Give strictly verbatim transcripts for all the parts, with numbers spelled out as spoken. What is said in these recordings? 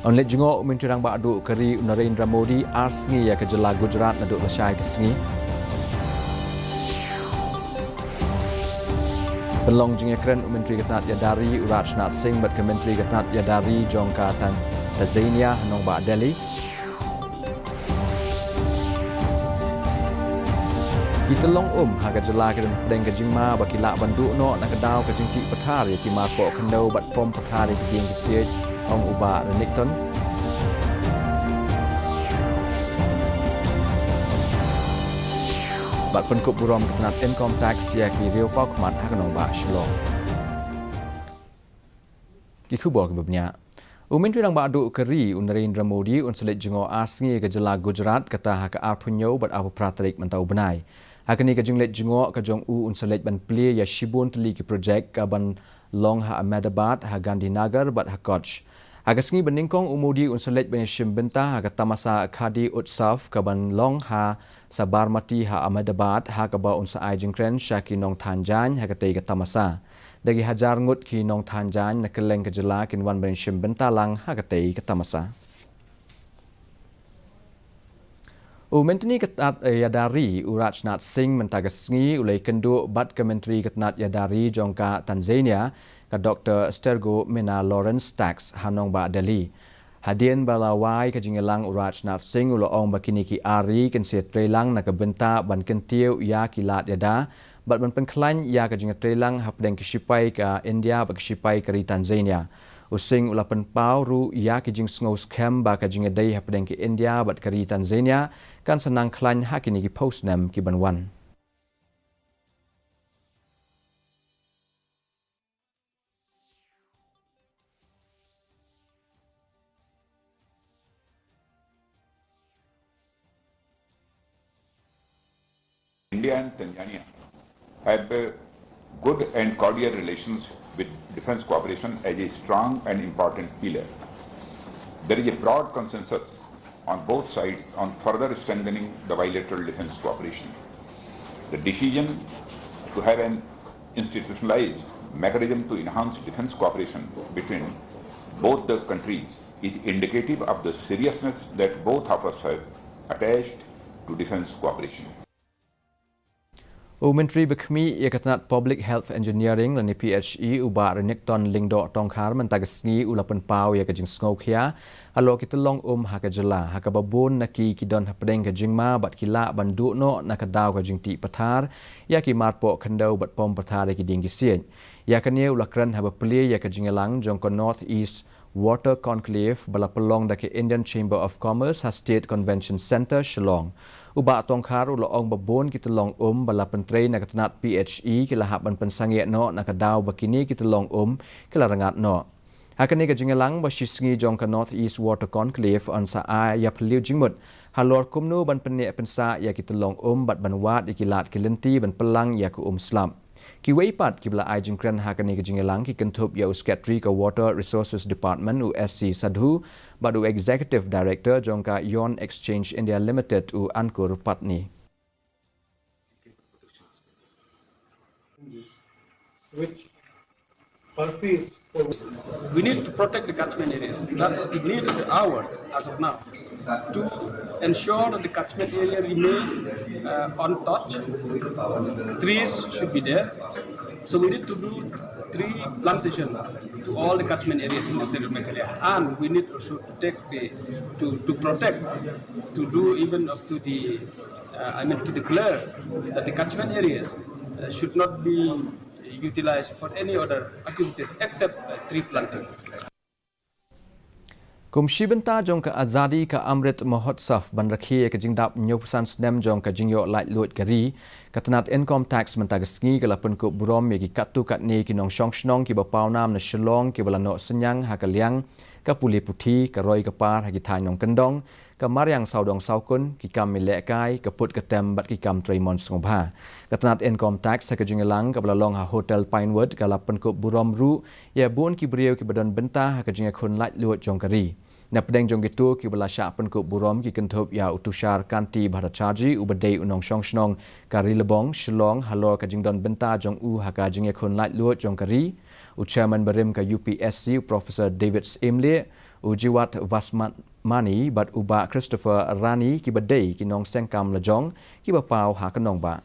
Un leit jngoh u Myntri Rangbah Duh ka ri u Narendra Modi ar sngi ïa ka jylla Gujarat naduh lashai ka sngi. Pynlong jingïakren u Myntri ka tnat ïada ri u Rajnath Singh bad ka Myntri ka tnat ïada ri jong ka Tan-, Tanzania ha nongbah Delhi. Ki tyllong um ha ka jylla ki don hapdeng ka jingma ba ki lah ban duh noh na ka daw ka jingtih pathar ïa ki marpoh khyndew bad pom pathar ïa ki dieng ki siej, ong u Bah Renikton. Bad pynkup burom ka tnat Income Tax ïa ki riew paw khmat ha ka nongbah Shillong. Ki khubor kiba bniah. U Myntri Rangbah Duh ka ri u Narendra Modi un sa leit jngoh ar sngi ka jylla Gujarat, kata ha ka arphew hynñiew bad arphew phra tarik mynta u bnai. Ha kane ka jingleit jngoh ka jong u un sa leit ban plie ïa shibun tylli ki projek ka ban long ha Ahmedabad, ha Gandhinagar bad ha Kutch. Ha ka sngi ba nyngkong u Modi un sa leit ban ïashim bynta ha ka tamasa Khadi Utsav ka ban long ha Sabarmati ha Ahmedabad, ha kaba un sa ai jingkren sha ki nongthaiñ jaiñ ha katei ka tamasa. Da ki hajar ngut ki nongthaiñ jaiñ na kylleng ka jylla kin wan ban ïashim bynta lang ha katei ka tamasa. U Myntri ka tnat, eh, ïada ri u Rajnath Singh mynta ka sngi u la ïakynduh bad ka Myntri ka tnat ïada ri jong ka Tanzania, ka Doktor Stergomena Lawrence Tax ha nongbah Delhi. Hadien ba la wai ka jingïalang u Rajnath Singh u la ong ba kine ki ar ri kin sa ïatreilang na ka bynta ban kyntiew ïa ki lad ïada bad ban pynkhlaiñ ïa ka jingïatreilang hapdeng ki shipai ka India bad ki shipai ka ri Tanzania. U Singh u la pynpaw ruh ïa ki jingsngew skhem ba ka jingïadei hapdeng ka India bad ka ri Tanzania kan sa nang khlaiñ ha kine ki phew snem ki ban wan. India and Tanzania have a good and cordial relations with defense cooperation as a strong and important pillar. There is a broad consensus on both sides on further strengthening the bilateral defense cooperation. The decision to have an institutionalized mechanism to enhance defense cooperation between both the countries is indicative of the seriousness that both of us have attached to defense cooperation. U Myntri ba khmih ïa ka tnat Public Health Engineering lane P H E u Bah Renikton Lyngdoh Tongkhar mynta ka sngi u la pynpaw ïa ka jingsngewkhia halor ki tyllong um ha ka jylla, ha kaba bun na ki ki don hapdeng ka jingma bad ki lah ban duh noh na ka daw ka jingtih pathar ïa ki marpoh khyndew bad pom pathar ïa ki dieng ki siej. Ïa kane u la kren haba plie ïa ka jingïalang jong ka North East Water Conclave ba la pynlong da ka Indian Chamber of Commerce ha State Convention Centre, Shillong. U Bah Tongkhar u la ong ba bun ki tyllong um ba la pyntrei na ka tnat P H E ki la hap ban pynsangeh noh na ka daw ba kine ki tyllong um ki la rngat noh. Ha kane ka jingïalang ba shisngi jong ka North East Water Conclave yn sa ïaphylliew jingmut halor kumno ban pynneh pynsah ïa ki tyllong um bad ban wad ïa ki lad ki lynti ban pynlang ïa ka um slap. Kiwei pat kiba la ai jingkren ha kane ka jingïalang ki kynthup ïa u Secretary ka Water Resources Department u S C Sadhu bad u Executive Director jong ka Ion Exchange India Limited u Ankur Patni. Which Percy's We need to protect the catchment areas. That is the need of the hour as of now. To ensure that the catchment area remain, uh, untouched, trees should be there. So we need to do tree plantation to all the catchment areas in the state of Meghalaya. And we need also to take the, to, to protect, to do even up to the, uh, I mean, to declare that the catchment areas, uh, should not be utilized for any other activities except, uh, tree planting. Kum shi bynta jong ka Azadi ka Amrit Mahotsav ban rakhe ïa ka jingdap hynñiewphew san snem jong ka jingïoh laitluid ka ri, ka tnat Income Tax mynta ka sngi ka la pynkup burom ïa ki katto katne ki nongshong shnong kiba pawnam na Shillong kiba la noh synñiang ha ka liang ka pule puthi, ka roi ka par ha ki thaiñ nongkyndong, ka mariang sawdong sawkun, ki kam ïalehkai, ka put ka tem bad ki kam trei mon sngewbha. Ka tnat Income Tax ha ka jingïalang kaba la long ha Hotel Pinewood ka la pynkup burom ruh ïa bun ki briew kiba don bynta ha ka jingïakhun laitluid jong ka ri. Napdeng jong kito kiba la shah pynkup burom ki kynthup ïa u Tushar Kanti Bhattacharjee uba dei u nongshong shnong ka Rilbong, Shillong halor ka jingdon bynta jong u ha ka jingïakhun laitluid jong ka ri, u Chairman barim ka U P S C u Professor David Syiem Lieh, u Jiwat Vasmani bad u Bah Christopher Rani kiba dei ki nongseng kam lajong kiba paw ha ka nongbah.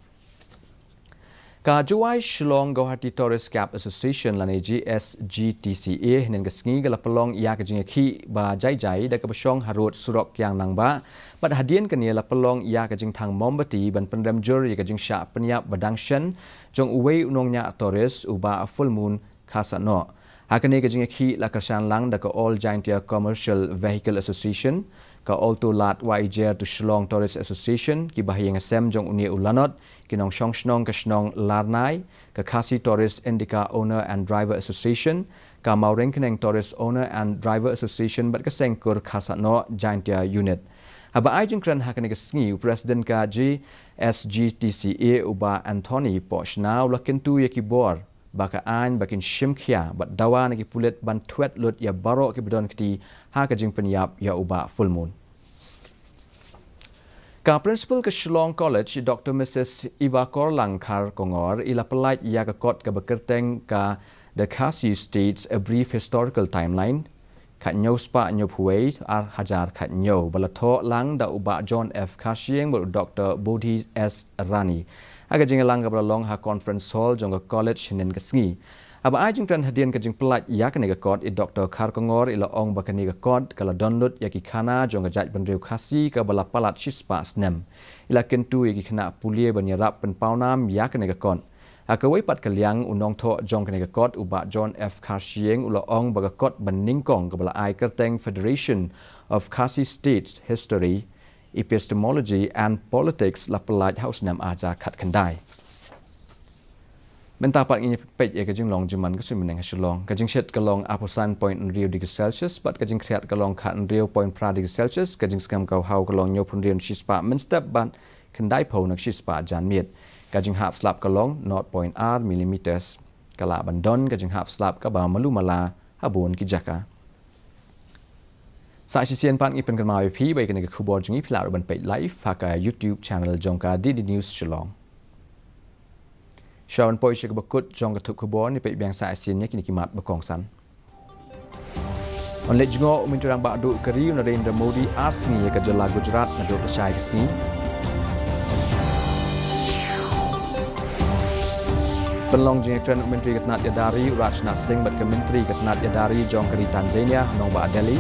Ka Jowai Shillong Guwahati Tourist Club Association lane J S G T C A hynnin ka sngi ka la pynlong ïa ka jingïakhih ba jai jai da kaba shong harud surok Kiang Nangbah bad hadien kane la pynlong ïa ka jingthang mombati ban pynrem jur ïa ka jingshah pynïap ba dang shen jong uwei u nongñiah tourist u Bah Full Moon Kharsahnoh. Ha kane ka jingïakhih la kyrshan lang da ka All Jaintia Commercial Vehicle Association, ka Alto Lad Waijer to Shillong Tourist Association, ki bahaïing hasem jong une u lanot, ki nongshong shnong ka shnong Larnai, ka Khasi Tourist Indica Owner and Driver Association, ka Mawryngkneng Tourist Owner and Driver Association bad ka Seng Kur Kharsahnoh Jaintia Unit. Haba ai jingkren ha kane ka sngi, u President ka J S G T C A u Bah Anthony Pohshna u la kyntu ïa ki bor ba ka aiñ ba kin shim khia bad dawa na ki pulit ban thwet lut ïa baroh kiba don kti ha ka jingpynïap ïa u Bah Full Moon. Ka Principal ka Shillong College, Doctor Missus Ivakorlang Kharkongor, i la pyllait ïa ka kot kaba kyrteng ka The Khasi States: A Brief Historical Timeline, khathynñiew spah hynñiewphew wei, ar hajar khathynñiew, ba la thoh lang da u Bah John F Kharshiing bad u Doctor Bodhi S Rani. Ha ka jingïalang kaba la long ha Conference Hall jong ka college hynnin ka sngi. Haba ai jingkren hadien ka jingpyllait ïa kane ka kot, i Doctor Kharkongor i la ong ba kane ka kot ka la don lut ïa ki khana jong ka jaitbynriew Khasi kaba la palat shispah snem. I la kyntu ïa ki khynnah pule ban ïarap pynpawnam ïa kane ka kot. Ha kawei pat ka liang, u nongthoh jong kane ka kot, u Bah John F Kharshiing, u la ong ba ka kot banyngkong kaba la ai kyrteng Federation of Khasi States: History, Epistemology and Politics la pyllait ha u snem ar hajar khatkhyndai. Mynta pat ngin ïa peit ïa ka jinglong jingman ka suiñ bneng ha Shillong. Ka jingshit ka long arphew san point hynriew degrees Celsius bad ka jingkhriat ka long khathynriew point phra degrees Celsius, ka jingsngem ka haw ka long hynñiewphew hynriew na shispah mynstep bad khyndaiphew na shispah janmiet. Ka jinghap slap ka long nought point ar millimeters. Ka lah ban don ka jinghap slap kaba malu mala ha bun ki jaka. Sa shisien pat ngi pynkynmaw ïa phi ba ïa kane ka khubor jong ngi phi lah ruh ban peit live ha ka YouTube channel jong ka D D News Shillong. Shuwa ban poi sha kaba kut jong ka thup khubor, ngin peit biang sa shisien ïa kine ki mat ba kongsan. Yn leit jngoh u Myntri Rangbah Duh ka ri u Narendra Modi ar sngi ïa ka jylla Gujarat naduh lashai ka sngi. Pynlong jingïakren u Myntri ka tnat ïada ri u Rajnath Singh bad ka Myntri ka tnat ïada ri jong ka ri Tanzania ha nongbah Delhi.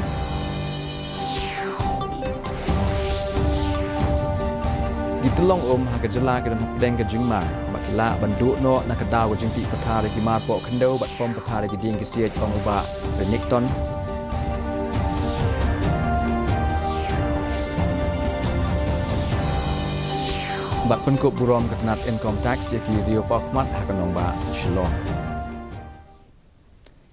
Ki tyllong um ha ka jylla ki don hapdeng ka jingma ba ki lah ban duh noh na ka daw ka jingtih pathar ïa ki mar poh khyndew bad pom pathar ïa ki dieng ki siej, ong u Bah Renikton. Bad pynkup burom ka tnat Income Tax ïa ki riew pawkhmat ha ka nongbah Shillong.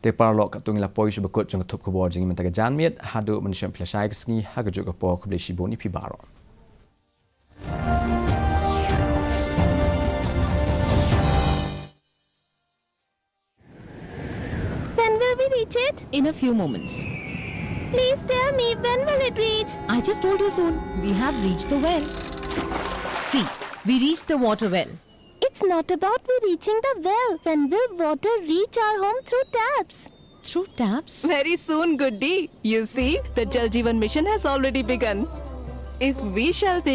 Te paralok, katto ngi la poi sha ba kut jong ka thup khubor jong ngi mynta ka janmiet, haduh mynshem phi lashai ka sngi ha kajuh ka por, khublei shibun ïa phi baroh. When will we reach it? In a few moments. Please tell me, when will it reach? I just told you soon. We have reached the well. See, we reached the water well. It's not about we reaching the well. When will water reach our home through taps? Through taps? Very soon, Goody. You see, the Jal Jeevan Mission has already begun. If we shall take